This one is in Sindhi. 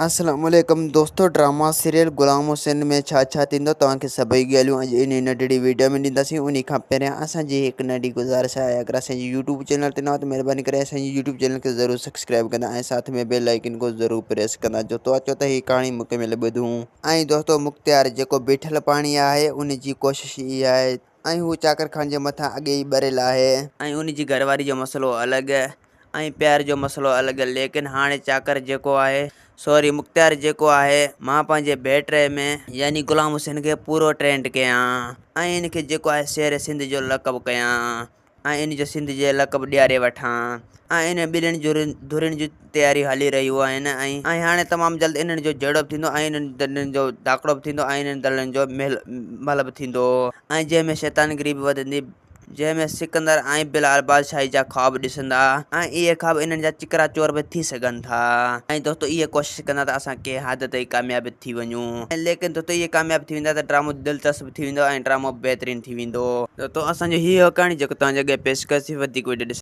السلام عليڪم دوستو ڊراما سيريل غلام حسين ۾ ڇا ڇا ٿيندو توهان کي سڀئي ڳالهيون اڄ انهي ننڍڙي ويڊيو ۾ ڏينداسين انهي کان پهريان اسان جي هڪ ننڍي گذارش آهي اگر اسان جي يوٽيوب چينل تي نه آهيو ته مهرباني ڪري اسان جي يوٽيوب چينل کي ضرور سبسڪرائب ڪندا ۽ ساٿ ۾ بيل آئيڪن کي ضرور پريس ڪندا جو تو اچو ته هي ڪهاڻي مڪمل ٻڌون. ۽ دوستو مختيار جيڪو بيٺل پاڻي آهي ان جي ڪوشش اها آهي ۽ هو چاڪر خان جي مٿان اڳي ئي ٻريل آهي. ۽ ان جي گهر واري جو مسئلو الڳ ۽ پيار جو مسئلو الڳ ليڪن هاڻي چاڪر جيڪو آهي سوري مختيار جيڪو آهي مان پنهنجي بيٽري ۾ يعني غلام حسين کي پورو ٽرينڊ ڪيان ۽ ان کي جيڪو آهي شير سنڌ جو لقب ڪيان ۽ ان جو سنڌ جي لقب ڏياري وٺان ۽ انهن ٻنهين ڌرين جون تياريون هلي رهيون آهن ۽ هاڻي تمام جلد انهن جو جهيڙو به ٿيندو ۽ انهن دلن جو ڌاڪڙو به ٿيندو ۽ انهن دلن جو ميل مل به ٿيندو ۽ جنهن ۾ شيطانگري به وڌندي. جنهن ۾ سڪندر ۽ بلال بادشاهي جا خواب ڏسندا ۽ اهي خواب انهن جا چڪرا چور به ٿي سگهن ٿا ۽ دوستو اهي ڪوشش ڪندا ته اسان ڪنهن حد تائين ڪامياب ٿي وڃون ليڪن دوستو اهي ڪامياب ٿي ويندا ته ڊرامو دلچسپ ٿي ويندو ۽ ڊرامو بهترين ٿي ويندو. دوستو اسان جو هي هو ڪهاڻي جيڪو توهان جي اڳيان پيش ڪيوسين وڌيڪ وڊيو ڏسڻ.